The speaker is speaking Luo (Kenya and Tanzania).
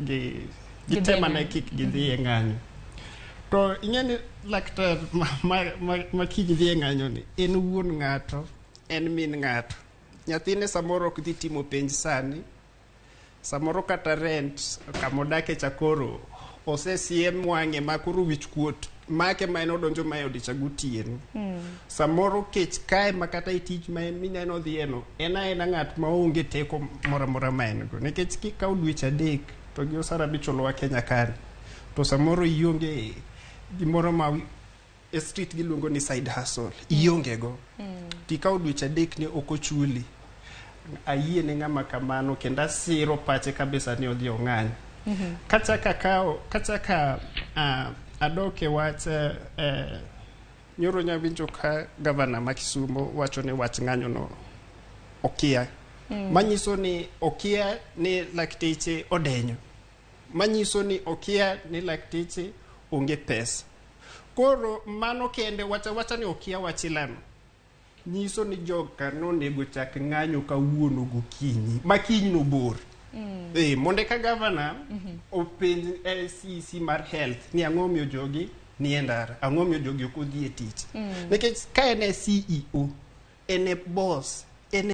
gi gitem ane kik gidhi e ng'anyo. To ing'e ni laktar ma kiny dhi e ng'anyo ni en wuon ng'ato, en min ng'ato. Nyathine samoro ok dhi timo penj sani, samoro kata rent kamodake cha koro osesiem wang'e ma koro wich kuot make ma en odonjo ma e ode cha gotieno. Samoro kech kae ma kata e tich ma en mineno odhieno en aena ng'at ma onge teko moro amora ma en go. Nikech kikawo dweche 3 to gi osara michulowa Kenya kani to samoro ionge gimoro ma e street giluongo ni side hustle ionge go. Tikawo dweche 3 ni ok ochuli. Ayie ne ng'ama kamano kendo asiro pache kabisa ni odhi ong'any. Kachaka akawo kachaka adok e wach nyoro nyawinjo ka gavana ma Kisumo wacho ni wach ng'anyo no okia. Manyiso ni okia ni lakteche odenyo. Manyiso ni okia ni lakteche onge pesa. Koro mano kende wacha wacha ni okia wach ilano. Nyiso ni joka nonego chak ng'anyo kawuono gokinyi ma kiny no bor. Mondo eka gavana openj CEC mar health ni ang'o omiyo jogi ni e ndara, ang'o omiyo jogi ok odhi e tich. Nikech ka en e CEO, en e boss,